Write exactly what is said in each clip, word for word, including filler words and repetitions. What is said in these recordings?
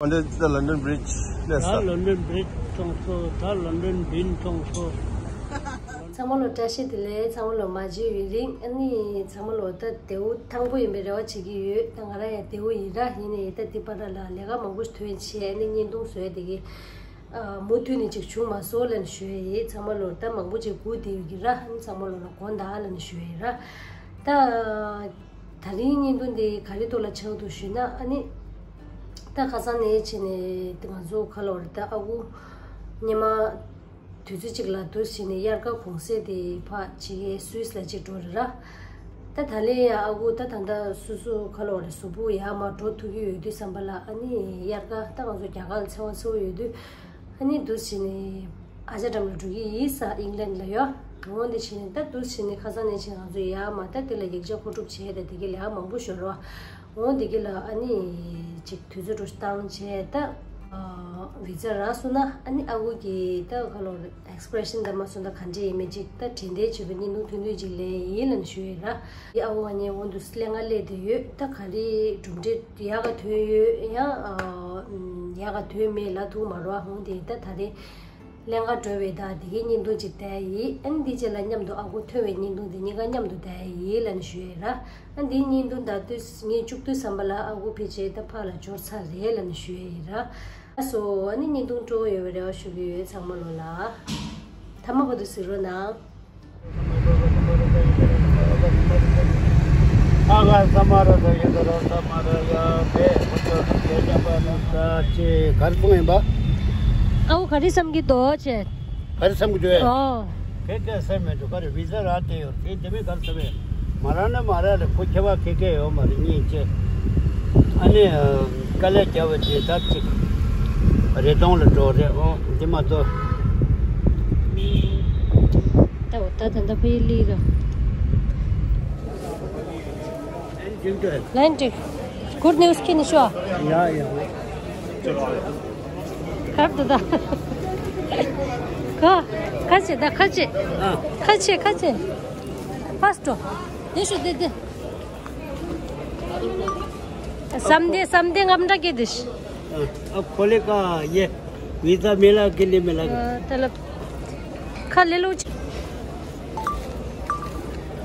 Under the London Bridge. Yes, the sir. London Bridge མཐོང་སོང་། ད་ལོན་ཌོན་བིན་མཐོང་སོང་། ཚང་མ་ལ་བཀྲ་ཤིས་བདེ་ལེགས། ཚང་མ་ལ་མ་བརྗེད་ཡུན་རིང་། ཨ་ནི་ཚང་མ་ལ་ད་བདེ་པོ་ཐང་པོ་ཡིན་པའི་རེ་བ་བྱེད་ཀྱི་ཡོད། ད་ང་རང་ཡང་བདེ་པོ་ཡིན་ར། ཡིན་ནའི་ད་འདི་བར་ལ་ལས་ཀ་མང་པོ་ཞིག་ཐོན་བྱས། ཨ་ནི་བརྙན་ཐུང་བཟོས་དེ་གི་ཨ་མུ་མཐུད་ནས་ཅིག་བྱུང་མ་སོང་ལབ་ནས་ཞུ་ཡ་ཡིན། ཚང་མ་ལ་ད་མང་པོ་ཅིག་སྒུག་བསྡད་ཡོད་ཀྱི་ར། ཨ་ནི་ཚང་མ་ལ་དགོངས་དག་ལབ་ནས་ཞུ་ཡ་ཡིན་ར། ད། ད་རིང་བརྙན་ཐུང་འདི་ག་རེ་ཐོག་ལ་ཆགས་འདུག་ཞུས་ན། ཨ་ནི་ད་ཁ་སང་ནས་བྱས་ནས་ང་ཚོ་ག་ལབ་རེད། ད་ཨ་ཁུ་སྔོན་མ་དུས་ཚོད་གཅིག་ལ་འདུག་སེ་བྱས་ནས་དབྱར་ཁ་གུང་སེང་དེ་ཕར་ཕྱི་རྒྱལ་སུད་སི་ལ་གཅིག་འགྲོ་རེད་ར། ད་ད་ལན་ཡང་ཨ་ཁུ་ད་ད་ལྟ་སོ་སོ་ག་ལབ་རེད། གཟུགས་པོ་ཡར་མར་འགྲོ་ཐུབ་ཀྱི་ཡོད་དུས་ཙམ་པ་ལ། ཨ་ནི་དབྱར་ཁ་ད་ང་ཚོ་རྒྱ་གར་ལ་ཚེས་པ་ཚེས་པ་ཡོད་དུས། ཨ་ནི་འདུག་སེ་བྱས་ནས་ཨ་ཅག་འགྲམ་ལ་འགྲོ་གི་ཡིན་ས། ཨིང་ལན་ལ་ཡོད། འོ་འདི་བྱས་ནས་ད་འདུག་སེ་བྱས་ནས་ཁ་སང་ནས་བྱས་ང་ཚོ་ཡར་མར་ད་དེ་ལ་ཡིག་ཆ་མཁོ་སྒྲུབ་བྱས། ད་དེ་གི་ལས་ཀ་མང་པོ་ཞིག་ཡོད་རེད་བ། འོ་འདི་གི་ལ་ཨ་ནི་ཅིག་དུས་ཚོད་འགྲོ་བཏང་བྱས། ད་ཨ་བི་ཛ་རག་སོང་ན་ཨ་ནི་ཨ་ཁུ་གི་ད་ག་ལབ་རེད། ཨེག་སི་པི་རེ་ཤན་འདྲ་མ་སོང་ད་ག་འདྲ་ཡིན་མིན་ཅིག་ད་དྲན་རྟེན་བྱས་པའི་བརྙན་ཐུང་ཐུང་ཐུང་ཅིག་ལེན་ཡིན་ལབ་ནས་ཞུ་ཡ་ཡིན་ར། ཡ་ཨ་ཁུ་ང་གཉིས་འོ་འདུག་སེ་ལས་ཀ་སླེབས་བསྡད་ཡོད། ད་ག་རེ་གྲུབ་འབྲས་ཡག་ག་ཐོན་ཡོད། ཡང་ཨ་ཡག་ག་ཐོན་མེད་ལབ་ཐུབ་མ་རེད་བ། འོ་དེ་ད་ད་རེས་ལས་ཀ་འགྲོ་བའི་ད་དེ་གའི་བརྙན་ཐུང་ཅིག་བལྟ་ཡ་ཡིན། ཨ་ནི་འདི་རྗེས་ལ་མཉམ་དུ་ཨ་ཁུ་ཐོན་པའི་བརྙན་ཐུང་དེ་གཉིས་ཀ་མཉམ་དུ་བལྟ་ཡ་ཡིན་ལབ་ནས་ཞུ་ཡ་ཡིན་ར། ཨ་འདིའི་བརྙན་ཐུང་ད་དུས་ངས་བཅུག་དུས་ཙམ་པ་ལ་ཨ་ཁུ་ཕལ་ཆེར་ད་ཕར་ལ་འབྱོར་ཚར་རེད་ལབ་ནས་ཞུ་ཡ་ཡིན་ར། ལགས་སོ། ཨ་ནི་བརྙན་ཐུང་སྤྲོ་བོ་ཡོད་པའི་རེ་བ་ཞུ་གི་ཡོད། ཚང་མ་ལོ་ལ་མཐའ་མ་བར་དུ་གཟིགས་རོགས་གནང་། ཨ་ག་ས་མ་ར་ས་ཡ་ད་ར་ས་མ་ར་ཡ་བེ་བུ་ཅོ་ནི་ཡ་ཡ་པ་ན་ས་ཅེ་གར་སོང་ཡིན་པ། ཨ་ཁུ་ག་རེ་བསམ་གྱི་འདུག་ཅེ། ག་རེ་བསམ་གྱི་འདུག་ཨོ། ཁེ་ཁེ་སེམས་མེད་འདུག་ག་རེ་བི་ཟ་རག་བསྡད་ཡོད་རེད། དེ་མིན་ག་རེ་བསམ་ཡོད། མ་རག་ན་མ་རག་རེད། ཁོ་ཁྱད་པར་ཁེ་ཁེ་ཡོད་མ་རེད། གཉིས་ཅེ། ཨ་ནི་དཀའ་ལས་རྒྱག་པ་དེ་ད་ཅིག་རེ་སྟོང་ལ་འགྲོ་རེད། ཨོ་འདི་མ་གཏོགས། ད་འོ་ད་ད་ད་ཕ་ཡི་ལི་ར། ལན་ཏིག Good news ཁྱེད་ནི་ཤོ། ཡ་ཡ། ཁབ་ཏུ་ད། ཁ། ཁ་ཆེ་ད་ཁ་ཆེ། ཨ། ཁ་ཆེ་ཁ་ཆེ། ཕ་སི་ཊོ། དེ་ཤོ་དེ་དེ། བསམ་དེ་བསམ་དེ་ངམ་འདྲ་སྐྱེ་དེ་ཤི། ཨ་ཁོ་ལེ་ཀ་ཡེ། བི་ཛ་མི་ལ་གི་ལི་མི་ལ་གི། ཨ་ད་ལ། ཁ་ལེ་ལོ་ཆེ།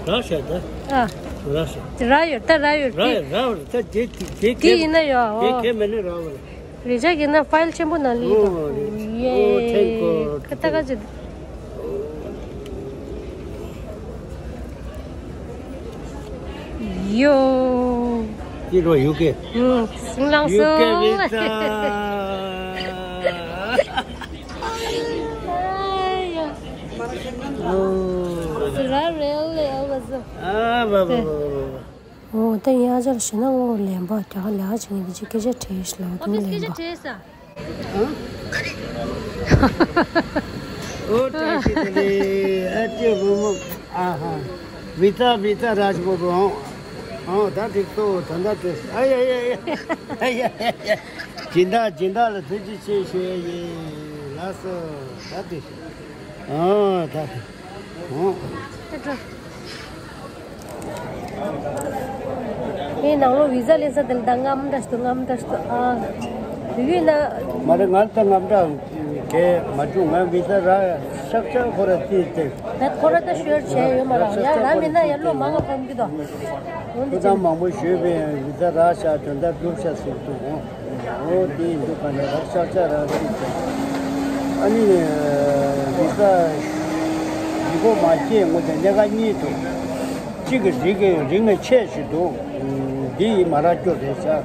ར་ཤ་ད། ཨ། ར་ཤ། ར་ཡོད་ད་ར་ཡོད། ར་ད་ཡོད་ར་ཡོད་ད་དེ་དེ་དེ་དེ་ཡིན་ན་ཡོད། དེ་ཨོ། ཁེ་མེད་ན་ར་བ་ལ། རེ་ཆ་གི་ན་ཕའིལ་ཆེན་པོ་ནང་ལི་ཡོད། ཨོ་རེད། ཡེ། ཨོ་ཐེང་གོ། ཁ་ད་ག་ཅི། ཡོ། ཅི་རོ་ཡུ་ཀེ། ཨུ། སིང་ལང་སོང་། ཡུ་ཀེ་བི་ཛ། ཨ་ཡ། ཨོ། སི་ར་རེལ་ལེ་ཨ་བ་ཟོ། ཨ་བ་བ་བ་བ་བ། ཨོ་ད་ཡ་ཅར་ཞེ་ན་ངོ་ལེན་པ་རྒྱ་གར་ལས་ཀ་བྱེད་མཁན་དེ་ཅིག་སྐད་ཆ་དྲིས་ཤི་ལ་ཨོ་ད་ངོ་ལེན་པ། སྐད་ཆ་དྲིས་ས། ཨ། ཨོ་བཀྲ་ཤིས་བདེ་ལེགས། ཨ་ཅེ་བུ་མོ། ཨ་ཧ། བི་ཛ་བི་ཛ་ར་ཅི་བུ་བུ། ཨོ་ད་འགྲིག་སོ། ད་ད་དེ། ཨ་ཡ་ཡ་ཡ། ཨ་ཡ་ཡ་ཡ། སྦྱིན་བདག་སྦྱིན་བདག་ལ་ཐུགས་རྗེ་ཆེ་ཞུ་ཡ་ཡིན། ལགས་སོ། ད་དེ། ཨོ་ད་དེ། ཨོ། ད་འགྲོ། ངའི་ནང་ལོགས་བི་ཛ་ལེན་ས་དེ་ལ་ད་རྔམ་འདྲ་ཞིག་འདུག་རྔམ་འདྲ་ཞིག་འདུག་ཨ། དེ་དུས་ན། མ་རེད། ང་ད་རྔམ་འདྲ་གས་མ་བྱུང་། ང་བི་ཛ་རག་ཤག་ཤག་ཁོ་ར་ཙི་ཙི། ད་ཁོ་ར་ད་ཤོར་བྱས་ཡོད་མ་རེད། ཡ་རག་མེད་ན་ཡ་ལོ་མང་ང་ཕམ་གི་འདུག་འོ་འདི་ཁོ་ཚང་མང་པོ་ཞོས་པའི་བི་ཛ་རག་ཤག་དོན་དག་འགྲུབ་ཤག་ཟེར་གི་འདུག་འོ་དེ་ཡིན་དུས་ག་ནས་རག་ཤག་ཤག་རག་ཅིག་ཟེར། ཨ་ནི་བི་ཟ་ཡི་གོ་མ་སྐྱེས་ངོ་དེ་གནད་འགག་གཉིས་འདུག་གཅིག་གི་རིགས་ཀྱི་རིགས་ངན་ཆེ་ཞིག་འདུག་འདི་ཡིས་མ་རག་རྒྱུ་རེད་ཤག་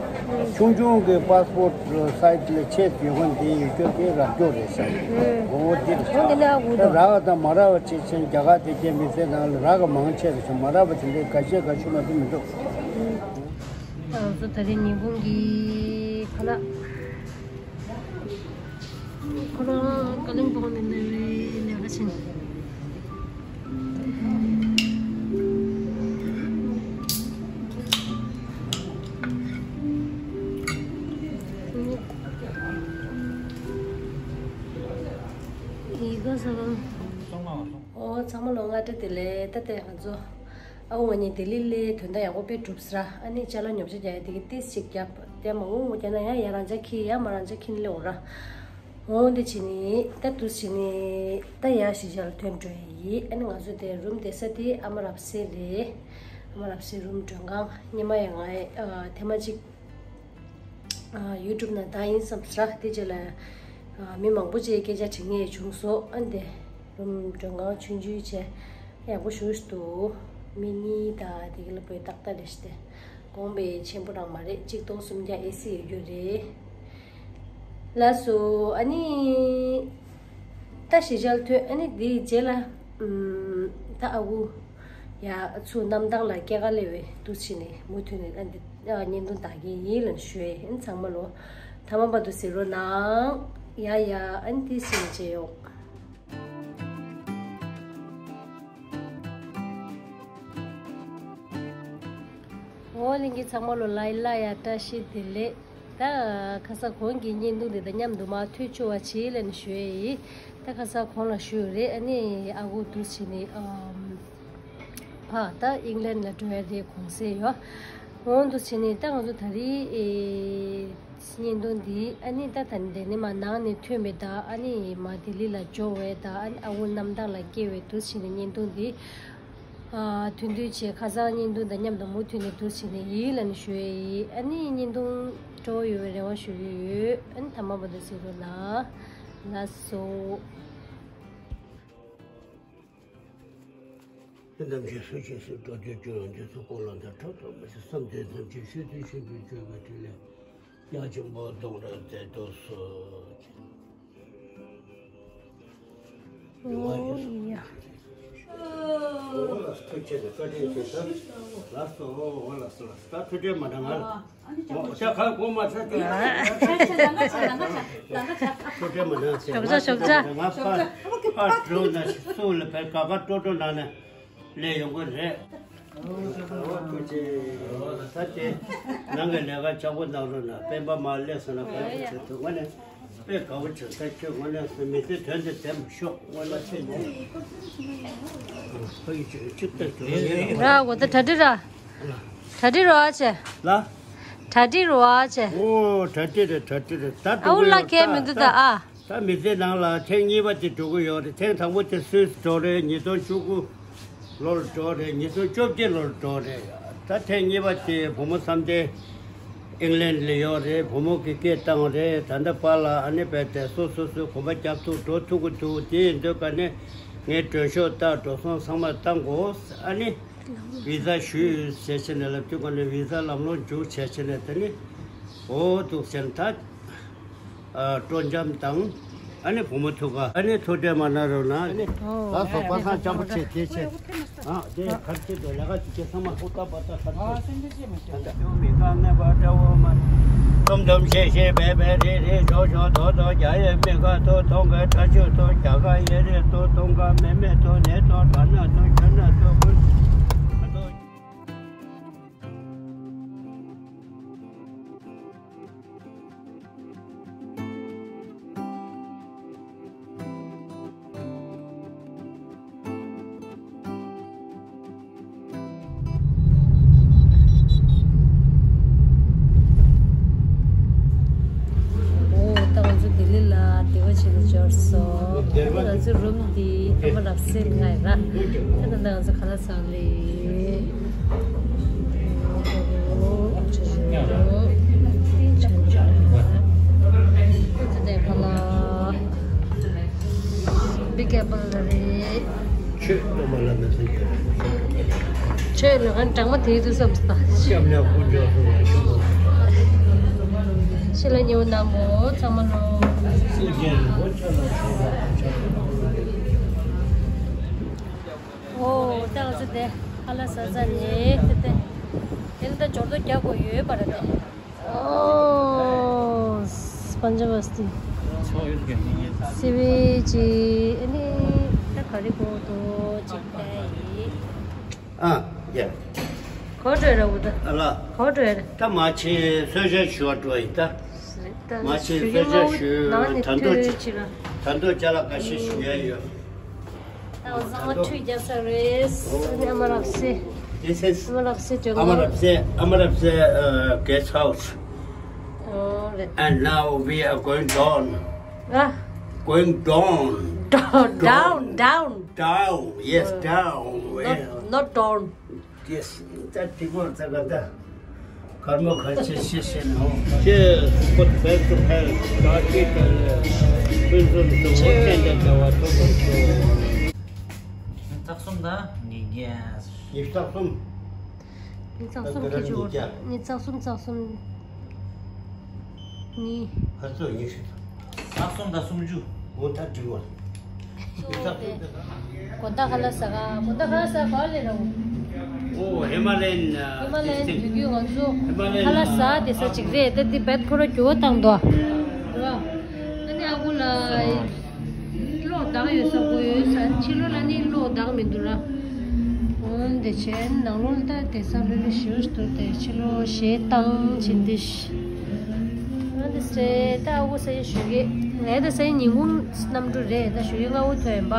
ཆུང་ཆུང་གི་པཱ་སི་པོར་ཊི་སའི་ཛི་ལ་ཆེ་ཡོད་མཁན་དེ་ཡོད་རྒྱུ་དེ་རག་རྒྱུ་རེད་ཤག་འོ་འདི་རེད་ཤག་འོ་འདི་ནས་ཨ་ཁུ་ད་འདུག་རག་དང་མ་རག་པ་ཆེ་ཆེན་རྒྱ་གར་དེ་གའི་མི་ཚེ་ནང་ལ་རག་ག་མང་ཆེ་རེད་ཤག་མ་རག་པ་དེ་འདྲའི་འགའ་ཤས་འགའ་ཤས་མ་གཏོགས་མི་འདུག་ང་ཚོ་ད་རེས་ཉིན་གུང་གི་ཁ་ལག་ཁོ་རང་ཀ་ལིམ་པོང་ནས་ནང་ལ་ལས་ཀ་ཕྱིན། ཡི་ག་ས་ག་ཨོ་ཚང་མ་ལོ་སྔ་དྲོ་བདེ་ལེགས། ད་ལྟ་ང་ཚོ་ཨ་ཁུ་ང་གཉིས་ལྡི་ལི་ལ་དོན་དག་ཡག་པོ་དཔེ་གྲུབ་སོང་ར། ཨ་ནི་ཅ་ལག་ཉོ་ཆ་རྒྱག་ཡ་དེ་གི་ཏིས་ཅིག་རྒྱབ། དེ་མང་པོ་མོ་རྒྱ་ན་ཡང་ཡ་རང་ཅག་ཁྱི་ཡ་མ་རང་ཅག་ཁྱི་ལེ་འོ་ར། འོ་འདི་བྱས་ནི་ད་དུས་བྱས་ནི་ད་ཡ་གཞིས་ཆགས་ལ་ཐོན་འགྲོ་ཡི། ཨ་ནི་ང་ཚོ་དེ་རུམ་བསྡད་ས་དེ་ཨ་མ་རབ་སེ་རེད། ཨ་མ་རབ་སེ་རུམ་མགྲོན་ཁང་། སྔོན་མ་ཡང་ང་ཨ་ཐེངས་མ་གཅིག་ཨ་ཡུ་ཊུབ་ནང་བཏང་ཡིན་བསམ་ས་ར། དེ་རྗེས་ལ་ཨ་མི་མང་པོ་ཅིག་སྐད་ཆ་དྲི་མཁན་བྱུང་སོང་། ཨ་འདི་རུམ་མགྲོན་ཁང་ཆུང་ཆུང་བྱས་ཡག་པོ་ཞེ་པོ་ཅིག་འདུག་མི་གཉིས་དང་དེ་ག་ལ་བོད་ཏག་ཏག་རེད་ཤག་དེ་གོང་པའི་ཆེན་པོ་རང་མ་རེད། གཅིག་སྟོང་སུམ་བརྒྱ་ཨེ་སི་ཡོད་རྒྱུ་རེད། ལགས་སོ། ཨ་ནི་ད་གཞིས་ཆགས་ལ་ཐོན། ཨ་ནི་དེའི་རྗེས་ལ་ཨམ་ད་ཨ་ཁུ་ཡ་ཚུར་གནམ་ཐང་ལ་སྐྱེལ་ག་སླེབས་པའི་དུས་ཕྱིན་ནས་མུ་མཐུད་ནས་ཨ་འདི་ཨ་བརྙན་ཐུང་ལྟ་གི་ཡིན་ལབ་ཞུ་ཡས་ཡིན། ཚང་མ་ལོ་ཐ་མ་བར་དུ་གཟིགས་རོགས་གནང་། ཡ་ཡ། ཨ་ནི་དེ་ཕྱིན་ནས་མཇལ་ཡོང་། འོ་ལྷན་རྒྱས་ཚང་མ་ལོ་ལ་ཡ་ལ་ཡ་བཀྲ་ཤིས་བདེ་ལེགས། ད་ཁ་སང་གོང་གི་བརྙན་ཐུང་དེ་དང་མཉམ་དུ་མར་ཐུག་ཆོག་པ་བྱེད་ལབ་ནས་ཞུ་ཡས་ཡིན། ད་ཁ་སང་གོང་ལ་ཞུས་རེད། ཨ་ནི་ཨ་ཁུ་དུས་ཕྱིན་ནས་ཨམ་ཕ་ད་ཨིང་ལན་ལ་འགྲོ་ཡ་དེ་གོང་ཚད་ཡོད། འོ་དུས་ཕྱིན་ནས་ད་ང་ཚོ་ད་རེས་ཨེ་བརྙན་ཐུང་འདི་ཨ་ནི་ད་ད་ནི་དེ་ནས་མར་ནང་ནས་ཐོན་པའི་ད་ཨ་ནི་མར་ལྡི་ལི་ལ་འབྱོར་བའི་ད་ཨ་ནི་ཨ་ཁུ་གནམ་ཐང་ལ་སྐྱེལ་བའི་དུས་ཕྱིན་ནས་བརྙན་ཐུང་འདི། ཨ་མཐུན་འདོད་བྱས། ཁ་སང་བརྙན་ཐུང་དང་མཉམ་དུ་མུ་མཐུད་ནས་འདུག་བྱས་ནས་ཡིན་ལབ་ནས་ཞུ་ཡས་ཡིན། ཨ་ནི་བརྙན་ཐུང་སྤྲོ་བོ་ཡོད་པའི་རེ་བ་ཞུ་གི་ཡོད། ཨ་ནི་ཐ་མ་བར་དུ་གཟིགས་རོགས་གནང་། ལགས་སོ། ནམ་མཁའི་སུ་ཅི་སུ་འགྲོ་འདོད་སྐྱོ་བ་འདི་ཚོ་ཀུན་ལ་འདི་ཁྲག་ཐོག་མི་སྲིད་བསམ་དོན་ཐམས་ཅད་ཤེས་དོན་ཤེས་པའི་སྤྱོད་པའི་ཕྲིན་ལས། ཡ་ཆེན་པོ་གདོང་ར་མཛད་དུ་གསོལ། ཨོ་ཡ། ཐུགས་རྗེ་ཆེ། བཀའ་དྲིན་ཆེ། ལགས་སོ། ལགས་སོ། ལགས་སོ། ད་ཐུགས་རྗེ་མ་གནང་ང་། ཨོ་ཤ་ཁ་གོ་མ་ཚ་དེ། ཐུགས་རྗེ་མ་གནང་ཟེར། ཞོགས་ཇ། ཞོགས་ཇ། ང་ཕ་ཕ་འགྲོ་ན་སུ་ལ་ཕེབས་ཀ་ཀ་ཀྲོ་ཀྲོ་ན་ནས། ལས་ཡོང་གི་རེད། ད་དེ་ནང་གི་ལས་ཀ་ཆག་པོ་གནང་རོགས་གནང་། སྤེན་པ་མ་སླེབས་སོང་ན་དགའ་པོ་བྱེད་ཐུབ། དངོས་གནས་དཔེ་དགའ་པོ་བྱེད། ད་ཁྱོད་དངོས་གནས་མི་ཚེ་དོན་དུ་བདེ་མོ་ཤོག་དངོས་གནས་ཚེ་མོ། ཕ་ཡི་ཆུ་ཆུ་ལྟར་དུ་ར་གོ། ད་གྲ་སྒྲིག་ར། གྲ་སྒྲིག་རོགས་བྱས། ལ། གྲ་སྒྲིག་རོགས་བྱས། ཨོ་གྲ་སྒྲིག་རེད། གྲ་སྒྲིག་རེད། ད་ཨ་འུ་ལ་ཁེལ་མི་འདུག་ད་ཨ། ད་མི་ཚེ་ནང་ལ་ཐེངས་གཉིས་པ་དེ་འགྲོ་གི་ཡོད་རེད། ཐེངས་དང་པོ་དེ་སུད་སི་འགྲོ་རེད། ཉིས་སྟོང་བཅུ་དགུ་ལོར་འགྲོ་རེད། ཉིས་སྟོང་བཅོ་བརྒྱད་ལོར་འགྲོ་རེད། ད་ཐེངས་གཉིས་པ་དེ་བུ་མོ་བསམ་གཏན་ཨིང་ལན་ལ་ཡོད་རེད། བུ་མོ་གི་སྐད་བཏང་རེད། ད་ལྟ་པཱ་ལགས་ཨ་ནེ་བས་དེ་སོ་སོ་སོའི་གོམ་པ་རྒྱབ་ཐུབ་འགྲོ་ཐུབ་ཀྱི་འདུག་དེ་ཡིན་དུས་ཀ་ནས་ངས་མགྲོན་ཤོག་བཏང་། འགྲོ་སོང་ཚང་མ་བཏང་གོ། ཨ་ནི་བི་ཟ་ཞུས་བྱས་བྱས་ནས་ལབ་དུས་ཀ་ནས་བི་ཟ་ལམ་ལྷོང་འཇུག་བྱས་བྱས་ནས་དེ་ནི་འོ་འདུག་བྱས་ནས་ད། ཨ་སྤྲོ་འཆམ་དང་། ཨ་ནི་བུ་མོ་ཐུག་ག་ཨ་ནི་ཐུག་འཕྲད་མ་གནང་རོགས་གནང་། ཨ་ནི་ད་སོ་པ་སངས་སྤྱང་པོ་བྱེད་དེ་བྱེད། ཨ་དེ་གར་ཆེད་དུ་ལས་ཀ་ཅིག་སྐྱེ་ཚང་མ་ཧུར་ཐག་པ་ཐག་ཁ་ཐུག་མི་དགའ་ངན་པ་འདྲ་བོ་མ། ཐུམ་ཐུམ་ཤེ་ཤེ་བེ་བེ་རེ་རེ་ཞོ་ཞོ་དོ་དོ་རྒྱ་ཡེ་མི་དགའ་ཐོ་ཐོ་ག་ཁྲ་ཆུ་ཐོ་རྒྱ་ག་ཡེ་རེ་ཐོ་ཐོང་ག་མེ་མེ་ཐོ་ནེ་ཐོ་དྲ་ན་ཐོ་ཞོ་ན་ཐོ་ཀུན། འོ་ད་ང་ཚོ་ལྡི་ལི་ལ་དེ་བ་བྱེད་དུ་འབྱོར་སོང་། ད་ང་ཚོའི་རུམ་འདི་ཨ་མ་རབ་སེ་ལྔ་ཡིན་ར། ད་ད་ང་ཚོ་ཁ་ལག་ཟ་ལེ། Big Apple རེད། ཆོས་སྟོན་པ་བླ་མའི་སངས་རྒྱས། ཆོས་ལ་གང་གྲངས་མ་དེའི་དུས་སམ་སྟ། སྐྱབས་གནས་དཀོན་མཆོག་གསུམ་ལ་ཞུགས་པ། ཤེས་ལ་ཉེ་བོ་རྣམས་མོ་ཚང་མ་ལོ། སེམས་ཅན་རིན་པོ་ཆེ་ལ་ཞུགས་པ། ཆ་ཚང་། ཨོ་ད་ང་ཚོ་དེ་ཧ་ལ་ས་ས་ནས་དེ་དེ་དེ་ལ་ད་འབྱོར་ཐོ་རྒྱག་དགོས་ཡོད་པ་རེད་དེ། ཨོ། Pancham Basti། སི་ཝི་ཇི། ཨ་ནི་ད་ག་རེ་གོ་དོ་ཅིག་ལྟ་ཡི། ཨ་ཡ། གོ་འགྲོ་ར་འུ་ད། ཨ་ལ། གོ་འགྲོ་ར། ད་མ་ཕྱིན་གསོལ་ཇ་ཞུ་བ་འགྲོ་ཡི་ད། མ་ཕྱིན་གསོལ་ཇ་ཞུ། ད་དོ་ད་དོ་ཅ་ལག་འགའ་ཤས་ཞུ་ཡ་ཡོད། ད་བཟང་བ་ཁྲུས་རྒྱག་ས་རེད། ཨ་ནི་ཨ་མ་རབ་སེ། This is ཨ་མ་རབ་སེ་ཇོ་ཨ་མ་རབ་སེ། ཨ་མ་རབ་སེ་ཨ་guest house། And now we are going down. Ah. Going down. Down, down, down. Down, yes, down. Not, well, not down. Yes, that people that got the karma culture session. Cheers, put back to health. God keep the prison to work and the tower to go. ཉི་ཤུ་རྩ་གསུམ་དང་ཉིས་བརྒྱ། ཉི་ཤུ་རྩ་གསུམ། ཉི་ཤུ་རྩ་གསུམ་གྱི་ཇོ། ཉི་ཤུ་རྩ་གསུམ་རྩ་གསུམ། གཉིས། ཕར་ཚུར་ཉི་ཤུ། རྩ་གསུམ་དང་སུམ་ཅུ། འོ་ད་འགྲིག་བ། ཉི་ཤུ་རྩ་གསུམ་དང་། དགོང་དག་ཁ་ལག་ཟ་ག་དགོང་དག་ཁ་ལག་ཟ་ག་ལེ་རོ། ཨོ་ཧི་མ་ལ་ཡན། ཧི་མ་ལ་ཡན་དུས་རྒྱུན་ང་ཚོ་ཁ་ལག་ཟ་དེ་ས་ཅིག་རེད། ད་དེ་བེད་ཁོ་ར་འགྱུར་བ་བཏང་འདུག་ར། ཨ་ནི་ཨ་ཁུ་ལ། གློག་བདག་ཡོད་ས་གོ་ཡོད་ས་ཕྱི་ལོགས་ལ་ནི་གློག་བདག་མི་འདུག་ར། འོན་ཏེ་བྱས་ནང་ལོགས་ལ་ད་དེ་ས་ལྷོད་ལྷོད་ཞེ་པོ་ཞིག་འདུག་སྟེ་ཕྱི་ལོགས་ཞེ་སྡང་བྱེད་འདི་ཞིག་འོན་ཏེ་སེ་ད་ཨ་ཁུ་ས་ཡི་ཞུ་གི་ངས་ད་ས་ཡི་ཉིན་གུང་གནམ་གྲུ་རེད། ད་ཞུ་གི་སྔ་བོ་ཐོན་ཡིན་པ།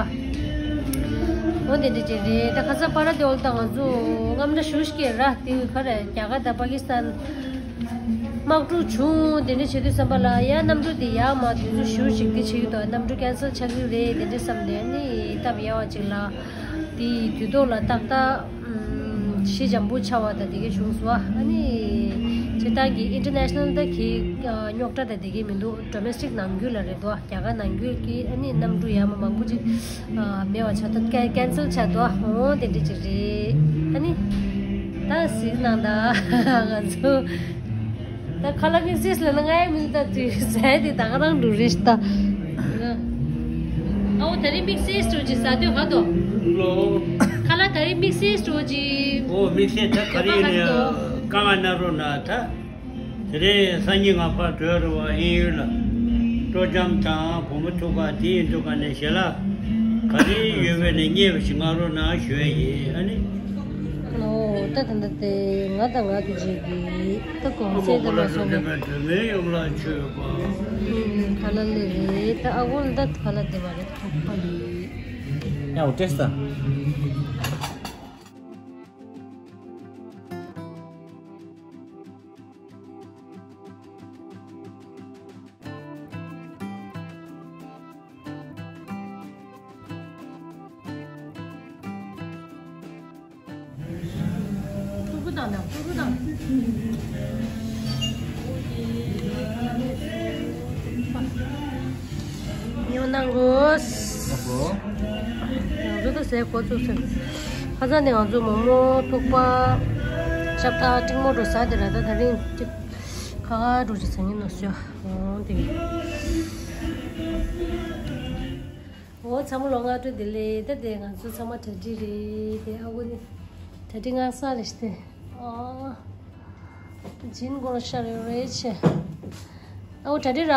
འོན་ཏེ་འདི་ཅི་རེད། ད་ཁ་ས་པ་ར་དེ་འོལ་ད་ང་ཚོ་རྔམ་འདྲ་ཞུ་ཞིག་ར་དེ་ག་རེ་རྒྱ་གར་དང་པ་ཀི་སི་ཐན། དམག་འཁྲུག་བྱུང་། དེ་འདྲ་བྱེད་དུས་ཙམ་པ་ལ་ཡ་གནམ་གྲུ་དེ་ཡར་མར་དུས་ཚོད་ཞུ་ཞིག་དེ་བྱེད་ཀྱི་འདུག་གནམ་གྲུ་ཁེན་སལ་ཆགས་ཀྱི་རེད། དེ་འདྲ་བསམ་ནས་ནི་སྟབས་ཡག་པ་ཅིག་ལ་དེའི་དུས་ཐོག་ལ་ཏག་ཏག་ཞི་འཇམ་པོ་ཆགས་པ་དང་དེ་གའི་བྱུང་སོང་། ཨ་ནི་སྤྱིར་བཏང་གི་ཨིན་ཊར་ནེ་ཤ་ནལ་ད་གི་རྙོག་དྲ་དང་དེ་གའི་མི་འདུག་ཌོ་མེ་སི་ཊིག་ནང་ཁུལ་ལ་རེད་འདུག་རྒྱ་གར་ནང་ཁུལ་གྱི་ཨ་ནི་གནམ་གྲུ་ཡར་མར་མང་པོ་ཅིག་མེད་པ་ཆགས་འདུག་ཁེན་སལ་ཆགས་འདུག་འོ་དེ་འདྲ་ཅིག་རེད། ཨ་ནི་ད་གཟིགས་གནང་དང་། ང་ཚོ་ད་ཁ་ལག་མིག་སིས་ལ་ང་ཡ་མིག་ད་དུས་ཟས་དེ་ད་ག་རང་འགྲོ་རེད་ད། ཨའོ་ད་རིང་མིག་སིས་འགྲོ་ཅི་ཟ་དུས་ག་དོ། ལོ། ཁ་ལག་ད་རིང་མིག་སིས་འགྲོ་ཅི། ཨོ་མིག་སིས་ད་ག་རེ་ཡིན་ནས་ག་ང་ན་རོ་ན་ད། དེ་རིང་སང་ཉིན་ང་ཕར་བྲོས་རུ་བ་ཨིན་ཡུལ་ལ། སྤྲོ་འཆམ་དང་བུ་མོ་ཐུག་ག་དེ་ཡིན་དུས་ག་ནས་ཞལ་ལག་ག་རེ་ཡོད་པས་ནས་རྙེད་པ་ཞིག་མངགས་རོགས་གནང་ཞུ་ཡས་ཡིན། ཨ་ནི། ཨོ་ད་ད་ད་དེ་ང་དང་ང་དུ་རྗེས་ཀྱི་ད་གོང་ཚད་ད་མ་སོང་བས། དེ་མེད་ཡོང་ལ་ཆོས་པ། ཁ་ལ་ལེ་རེད། ད་ཨ་ཁུ་ལ་ད་ཁ་ལ་དེ་མ་རེད། ཐོག་པ་ཡིན། ཡ་འོ་ཏེས་ད། ཀུ་ཀུ་དང་དང་ཀུ་ཀུ་དང་། ཉོ་གནང་དགོས། ང་ཚོ་ད་ཟས་གོ་ཚུགས་སོང་། ཁ་སང་ནས་ང་ཚོ་མོག་མོག་ཐུག་པ། ཤ་ཁྲག་ཀྲིག་མོ་འགྲོ་ཟ་དེ་ར། ད་ད་རིང་ཅིག་ཁ་ཁ་འགྲོ་ཅིག་ཟ་ཉིན་ནོ་ཤོ། འོ་དེ། འོ་ཚང་མ་ལོ་སྔ་དྲོ་བདེ་ལེགས། ད་དེ་ང་ཚོ་ཚང་མ་གྲ་སྒྲིག་རེད། དེ་ཨ་ཁུ་ནི་གྲ་སྒྲིག་སྔ་ས་རེད་ཤི་དེ། ཨ། ཇིན་གོ་ལ་ཤར་ཡོད་རེད་ཆེ། ཨ་འོ་གྲ་སྒྲིག་ར།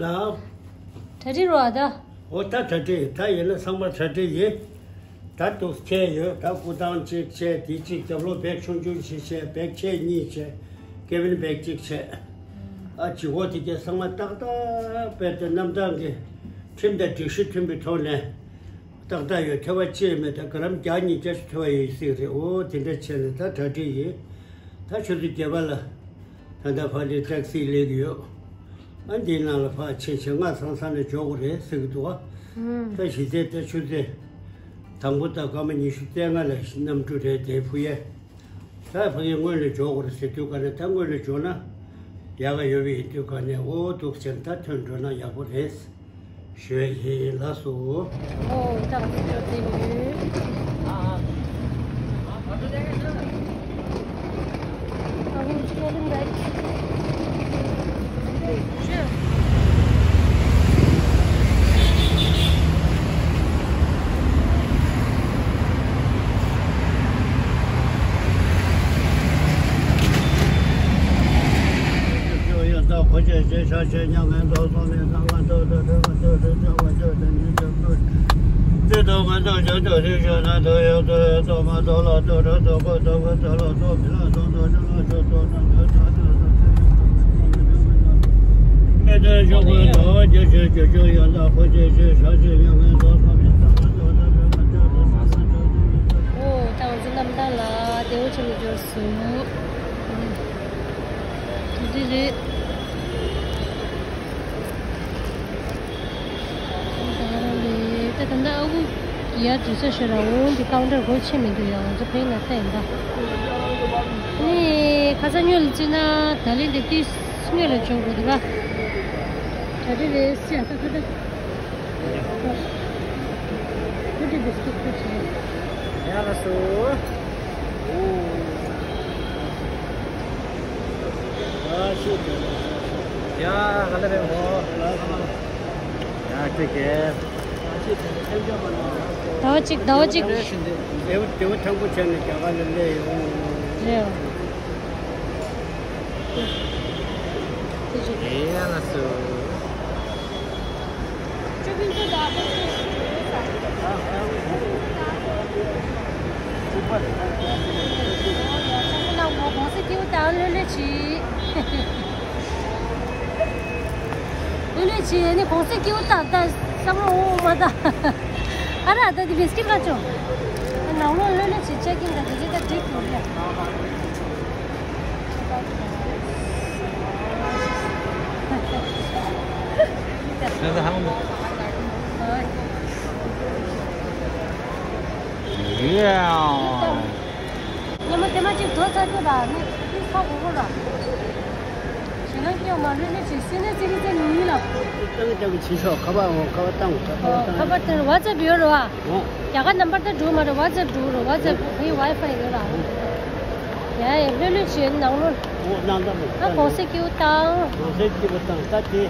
ལ། གྲ་སྒྲིག་རོ་ཨ་ད། འོ་ད་གྲ་སྒྲིག་ད་ཡིན་ན་ཚང་མ་གྲ་སྒྲིག་ཡིན། ད་འདུག་ཁྱེད་ཡོད་ད་སྐུ་ཐང་གཅིག་བྱས། དེ་གཅིག་རྒྱབ་ལོགས་བེག་ཆུང་ཆུང་ཞིག་བྱས། བེག་ཆེ་གཉིས་བྱས། ཀེ་བིན་བེག་གཅིག་བྱས། ཨ་ཇི་འོ་དེ་གས་ཚང་མ་ཏག་ཏག་དཔེ་དེ་གནམ་ཐང་གི་ཁྲིམས་དང་སྒྲིག་གཞི་མཐུན་པའི་ཐོག་ནས། ཏག་ཏག་ཡོད། ཐལ་བ་ཅི་ཡང་མེད། ད་ག་རམ་བརྒྱ་ཉིས་བརྒྱ་ཞིག་ཐལ་བ་ཡོད་སྲིད་རེད། འོ་དེ་འདྲ་བྱས་ནས་ད་གྲ་སྒྲིག་ཡིན། ད་ཆུ་ཚོད་བརྒྱད་པ་ལ་ད་ལྟ་ཕ་ལི་ཊེག་སི་སླེབས་ཀྱི་ཡོད། ཨ་འདིའི་ནང་ལ་ཕར་ཕྱིན་བྱས་སྔ་ཚང་ཚང་ནས་འཇོག་དགོས་རེད་ཟེར་གྱི་འདུག་ཨ། ད་གཞི་རྩའི་ད་ཆུ་ཚོད་དང་པོ་དང་སྐར་མ་ཉི་ཤུ་རྩ་ལྔ་ལ་གནམ་གྲུ་རེད་དེ་ཕུ་ཡས། ད་ཕ་གི་སྔོན་ལ་འཇོག་དགོས་རེད་ཟེར་དུས་ག་ནས་ད་སྔོན་ལ་འཇོག་ན་ཡག་ག་ཡོད་པ་ཡིན་དུས་ག་ནས། འོ་འདུག་སེ་ད་ཐོན་འགྲོ་ན་ཡག་པོ་རེད་ཞུ་ཡས་ཡིན། ལགས་སོ། ཨོ་ད་ང་ཚོ་འགྲོ་བསྡད་ཡོད། ཨོ་ད་ང་ཚོ་གནམ་ཐང་ལ་བདེ་པོ་བྱས་ནས་འབྱོར་སོང་། དེ་འདྲ་རེད། ཡར་འགྲོ་ས་ཤོད་ར། འོང་འདི་ཀའུན་ཊར་སྒོ་ཕྱེ་མི་འདུག་ཡ། ང་ཚོ་ཕ་གི་ནང་ལྟ་ཡིན་པ། ཨེ་ཁ་སང་ཉོ་ལ་བརྩིས་ན་ད་ལན་དེ་དུས་སྔོན་ལ་འཇོག་དགོས་འདུག་ག་ད་དེ་རེད་ཟེར་ད་ཁ་ད། ཁ་ད་བི་སི་ཀིཊ་ཁ་ཆེ། ཡ་ལ་སོ། ཨ་ཤི་ཡ་ཧ་ལ་རེ་མོ། ཡ་ཁྱེད་ཀྱིས། ཟླ་བ་གཅིག་ཟླ་བ་གཅིག་ལེའུ་ལེའུ་ཐང་པོ་བྱས་ནས་རྒྱ་གར་ལ་སླེབས་ཡོང་། རེད། ཨེ་ཡ་ལ་སོ། ལྷོད་ལྷོད་བྱེད། ཨ་ནི་གོང་ས་སྐྱེ་བོ་དང་ད་བསམ་བློ་འོང་མ་ད། ཨ་ར་ད་དེ་བིས་ཀིཊ་ལ་ཅོ། ནང་ལོགས་ལྷོད་ལྷོད་བྱེད། ཅེག་ཨིན་ད་དེ་རེད་ད་འགྲིག་གི་རེད། ཡ། ཉི་མ་དེ་མ་གཅིག་འགྲོ་ཚར་དུས་ལ་ནི་ཏིས་ཁ་གོ་གོ་ལ། ཞེ་ན་སྐྱེ་བ་མ་ལུས་ནི་ཅིག་སེ་ནས་ཙི་རི་ཙི་ནི་ཡིན་ལ། ཏང་ཏང་གི་ཕྱི་ཕྱོགས་ཁ་པར་འོང་། ཁ་པར་བཏང་། ཁ་པར་བཏང་། ཁ་པར་བཏང་། ཝ་ཙེབ་ཡོད་རེད་བ། འོ། རྒྱ་གར་ནམ་པར་ད་འགྲོ་མ་རེད། ཝ་ཙེབ་འགྲོ་རེད། ཝ་ཙེབ་ཕའི་ཝའི་ཕའི་ཡོད་ར། ཡ་ཡ་ལྷོད་ལྷོད་བྱེད་ནང་ལོགས། འོ་ནང་ད་མོ། ཨ་གོང་ས་སྐྱེ་བོ་དང་། གོང་ས་སྐྱེ་བོ་དང་ད་དེ།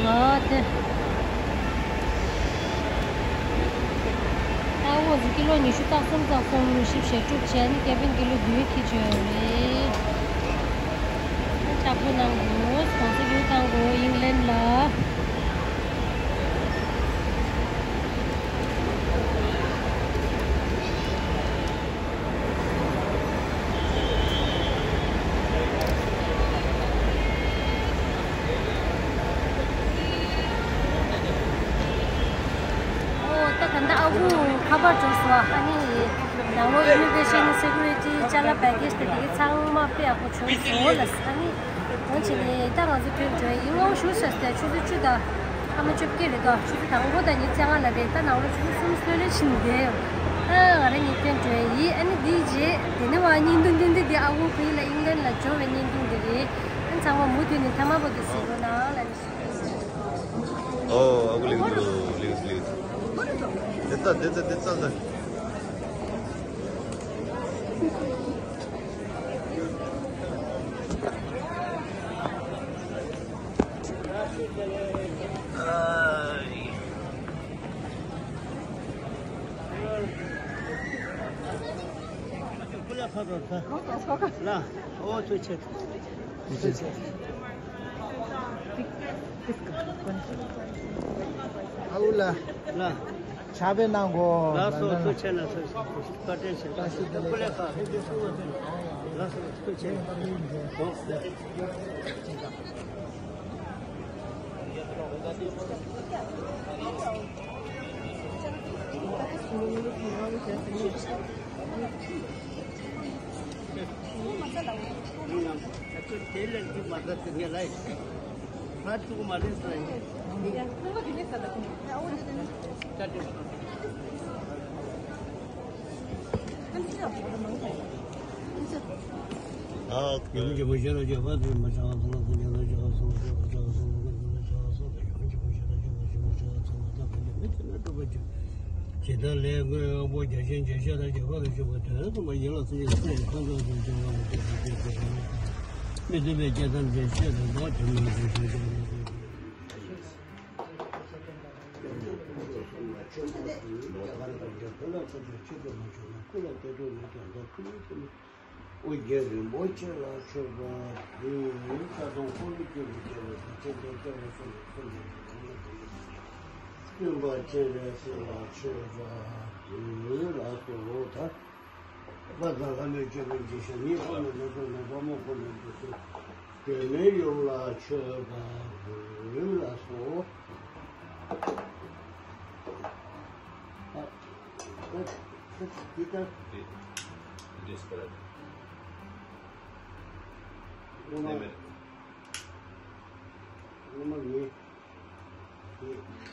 ང་དེ། ཏག་ཝོག་སི་ཀི་ལོ་ཉི་ཤུ་རྩ་གསུམ་རྩ་གསུམ་བཞི་བཅུ་ཞེ་དྲུག་བྱས་ནས་ཀེ་བིན་ཀི་ལོ་བདུན་ཁྱེར་བྱས་ཡོད་རེད། ལྕགས་པོ་གནང་དགོས། གོང་ས་རྒྱུ་བཏང་དགོས་ཨིང་ལན་ལ། ཨོ་ད་ད་ལྟ་ཨ་ཁུ་ཁ་པར་འགྲོ་སོང་། ཨ་ནི་ནང་ལོགས་ཨི་མི་གྷི་རེ་ཤན་སེ་ཀུ་རི་ཊི་ཅ་ལག་བེ་ཀེ་ཇི་དེ་དེ་གི་ཚང་མ་དཔེ་ཡག་པོ་བྱུང་སོང་ལ། ཨ་ནི་འོང་བྱས་ནས་ད་ང་ཚོ་ཐོན་འགྲོ་ཡིན། སྔོན་ཞུ་ས་དེ་ཆུ་ཚོད་བཅུ་དང་སྐར་མ་བཅོ་བརྒྱད་རེད་དོ། ཆུ་ཚོད་དང་པོ་དང་ཉི་ཤུ་རྩ་ལྔ་ལ་རེད། ད་ནང་ལོགས་ཆུ་ཚོད་གསུམ་ལྷོད་ལྷོད་ཕྱིན་བསྡད་ཡོད། ཨ་ང་རང་གཉིས་ཐོན་འགྲོ་ཡིན། ཨ་ནི་དེའི་རྗེས་དེ་ནས་བ་བརྙན་ཐུང་འདི་འདི་དེ་ཨ་ཁུ་ཕ་གི་ལ་ཨིང་ལན་ལ་འབྱོར་བའི་བརྙན་ཐུང་འདི་རེད། ཨ་ཚང་མ་མུ་མཐུད་ནས་མཐའ་མ་བར་དུ་གཟིགས་རོགས་གནང་ལ། ཨོ་ཨ་ཁུ་ལེགས་འདུག་ལེགས་ལེགས། དེ་ལྟ་དེ་ལྟ་དེ་ལྟ་ལྟ། ལ་ཨོ་ཐུགས་རྗེ་ཆེ། ཨ་ཁུ་ལ། ལ། ཕྱག་དཔེ་གནང་གོ། ལགས་སོ། ཐུགས་རྗེ་ཆེ། ལགས་སོ། བཀའ་དྲིན་ཆེ། བཀའ་དྲིན་ཆེ། ཀུ་ལེ་ཁ། ལགས་སོ། ཐུགས་རྗེ་ཆེ། ཨོ། ཇི་ལྟར་ལས་ཀུན་དབང་པོ་རྒྱ་ཆེན་རྒྱ་ཤེས་དང་རྒྱ་ཁ་ལ་ཞུགས་པ་དོན་གསུམ་པ་ཡིད་ལ་སྲིད་ཀྱི་སེམས་ཁམས་ཙམ་དུ་འབྱུང་བ་མི་མཐུན་པའི་སྐྱེ་ཐམས་ཅད་ཆོས་དང་ལྡོག་གྱུར་མིན་ཞེས་ཞུ་ཅིང་། ཆོས་ལ་བརྟེན་ཏེ་ཆོས་སྐྱོང་མ་བྱུང་ན་སྐུ་ལ་བསྟོད་དོ་མེད་དོན་དག་ཐུན་མོང་ཐུན་མོང་། ཨོ་རྒྱན་རིན་པོ་ཆེ་ལ་མཆོད་པ་འབུལ། ས་དང་འཁོར་ལོས་སྒྱུར་བའི་རྒྱལ་པོ་དང་། མཚན་ལྡན་སྐྱེ་བོ་སུམ་བརྒྱ་སུམ་བརྒྱ་གི་གོང་ལ་གོང་ལ་གོང་ལ། སྟོན་པ་སྤྱན་རས་གཟིགས་ལ་མཆོད་པ་འབུལ་ལགས་སོ། ད་བ་དང་ལྷ་མོས་སྤྱོད་པའི་རྗེས་ཤུལ་ཉིད་ཁོ་ནས་ནི་ཁོ་ནས་དཔའ་མོ་ཁོ་ནས་འདུག་སེ་དེ་ནས་ཡོངས་ལ་མཆོད་པ་འབུལ་ལགས་སོ། ཨ། འདི་ལྟར། འདི་འདྲས་ལྟར། ངོ་མ། ངོ་མ་ངེས། ངེས།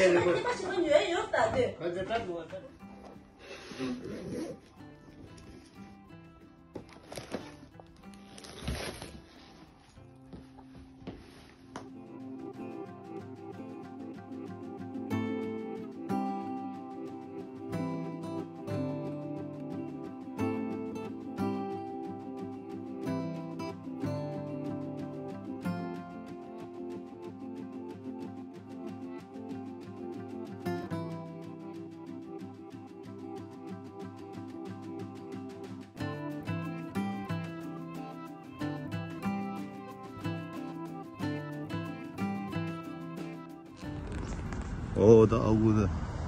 ཁྱེད་ཉི་མ་ཞིག་ལ་ཉོས་ཡོད་ད་དུས། ཁ་ཚ་སྐྲག་འདུག་བ། ཨོ་ད་ཨ་ཁུ་ད་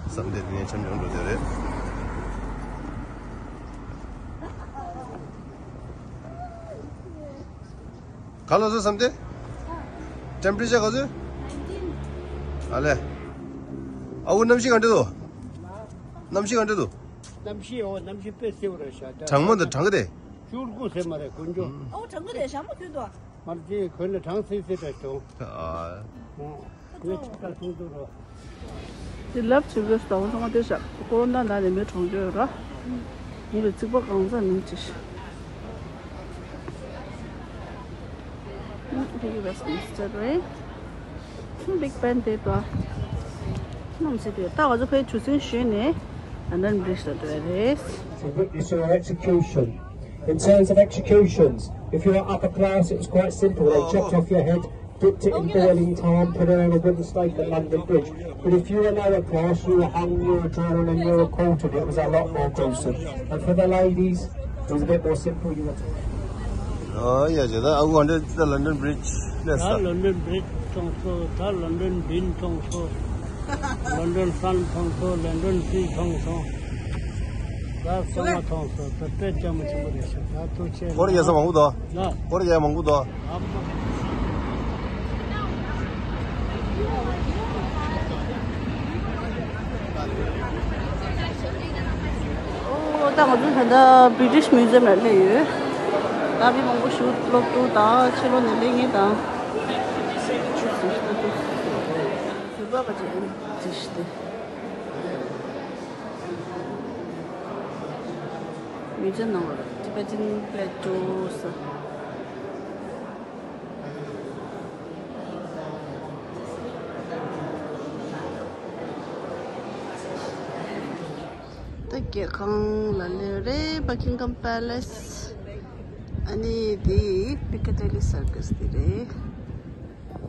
བསམ་གཏན་དེ་ནས་འཆམ་འཆམ་འགྲོ་དེ་རེད། ག་ལ་སོ་བསམ་གཏན། ཊེམ་པེ་རེ་ཅར་ག་ཚོད། ཨ་ལས། ཨ་ཁུ་གནམ་གཤིས་ག་འདྲ་འདུག་གནམ་གཤིས་ག་འདྲ་འདུག་གནམ་གཤིས་འོ་གནམ་གཤིས་དཔེ་སེ་བ་རེད་ཤག་གྲང་མོ་དང་གྲང་གི་རེད། ཅུར་ཀུ་ཟེར་མ་རེད་དཀོན་མཆོག་ཨོ་གྲང་གི་རེད་ཞྭ་མོ་ཁྱོད་དོ། མར་ཅི་གོན་ལ་གྲང་སེ་སེ་རེད་དོ། ཨ། ཨོ་ངས་ཆུ་ཁ་ཐུང་ཐུང་རོ། དེ་ལབ་བྱེད་དགོས་སོང་ཚང་མ་དེ་ཤག་ཀོ་རོ་ན་ན་ནས་མི་གྲོངས་ཀྱི་ཡོད་ར། ངས་རྩིག་པ་གང་ཚ་མིན་ཅི་ཤག Big Westminster རེད། Big Ben དེ་དང་། ནམ་སྲིད་དེ་ད་ང་ཚོ་ཕའི་ཆུ་ཚན་ཞོན་ནས་London Bridge ལ་འགྲོ་ཡ་རེད། To witness your execution. In terms of executions, if you are upper class, it was quite simple. They chopped off your head, dipped it in boiling tar, and put it on a wooden stake at London Bridge. But if you were lower class, you were hung, you were drawn, and you were quartered. It was a lot more gruesome. And for the ladies, it was a bit more simple. You were ཨ་ཡ་ཇེ་ད་ཨ་ཁུ་འདི་ད་London Bridge སླེབས་ད་ས། London Bridge མཐོང་སོང་། ད་London Bean མཐོང་སོང་། London Sun མཐོང་སོང་། London Sea མཐོང་སོང་། ད་ཚང་མ་མཐོང་སོང་། ད་དཔེ་ལྕམ་མོ་ཆེན་པོ་རེད་ཤག་ད་ཐུགས་རྗེ་ཆེ། སྐོར་རྒྱག་ས་མང་པོ་འདུག་ལ། སྐོར་རྒྱག་མང་པོ་འདུག་ཨ་མ། ཨོ་ད་ང་ཚོ་ད་ལྟ་British Museum ལ་སླེབས་ཡོད། ད་མི་མང་པོ་ཞིག་སློབ་ཕྲུག་དང་ཕྱི་ལོགས་ནས་སླེབས་མཁན་དང་། བ་ག་ཅིག་ཨེ་ཇི་ཤི་ཏེ། མི་ཚེ་ནང་ལ་Tibetan plateaus། ད་རྒྱལ་ཁང་ལ་སླེབས་རེད། Buckingham Palace། ཨ་ནི་འདི་Piccadilly Circus འདི་རེད།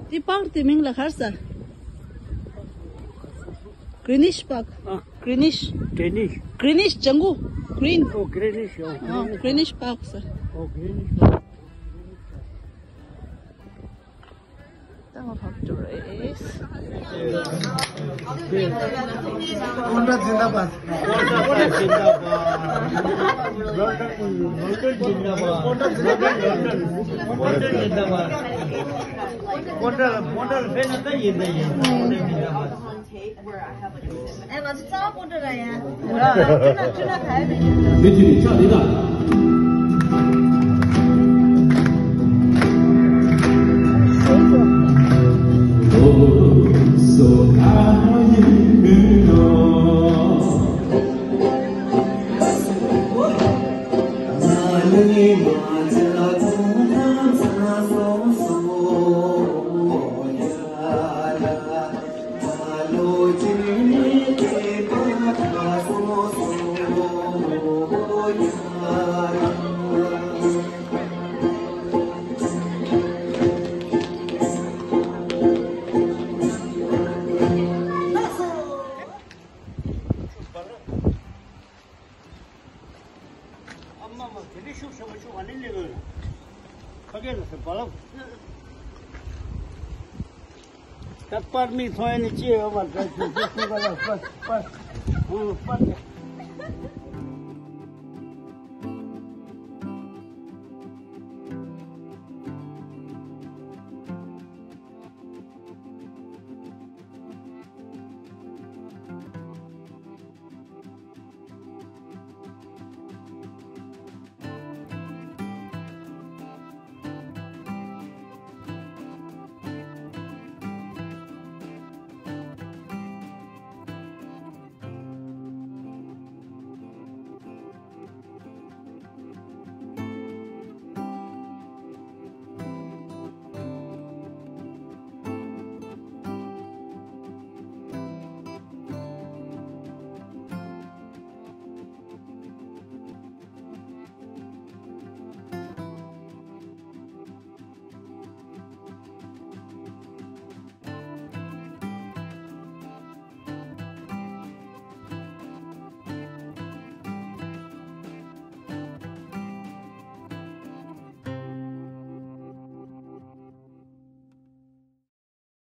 འདི་པརྐ་དེ་མིང་ལ་ག་རེ་ཟེར། Greenwich Park། ཨ། Greenwich། Greenwich། Greenwich ལྗང་གུ། Green། ཨོ། Greenwich། ཨོ། ཨ། Greenwich Park ཟེར། ཨོ། Greenwich Park། ད་ང་ཕར་འགྲོ་རེད། ཀོང་ཀྲོའུ་ཛིན་དཱ་བཱད། ཀོང་ཀྲོའུ་ཛིན་དཱ་བཱད། ལོན་ཌོན་ཛིན་དཱ་བཱད། ལོན་ཌོན་ཛིན་དཱ་བཱད། ཀོང་ཀྲོའུ་ཛིན་དཱ་བཱད། ཀོང་ཀྲོའུ་ལ་ཀོང་ཀྲོའུ་ལ་ཕེབས་ན་ད་ཡིན་ད་ཡིན། ཀོང་ཀྲོའུ་ཛིན་དཱ་བཱད། ཨེ་ང་ཚོ་རྩ་བ་ཀོང་ཀྲོའུ་ར་ཡ། ཡ། ཁྱོད་ན་ཁྱོད་ན་ག་ཡ་མི་འདུག་མི་དེ་ནི་ཆགས་འདི་ད། ཨ་མ་མ། དེ་འདྲའི་ཤུགས་ཆེན་པོ་ཤུགས་ག་ནས་སླེབས་ཡོད་ན། ཕ་གི་ལ་སེ་བ་ལ། ད་པར་མིག་མཐོང་ཡ་ནི་ཅི་ཡོད་མ་རེད། ད་ཁྱོད་ཁྱོད་ཁྱོད་ག་ལ་པར་པར་ཨང་པར།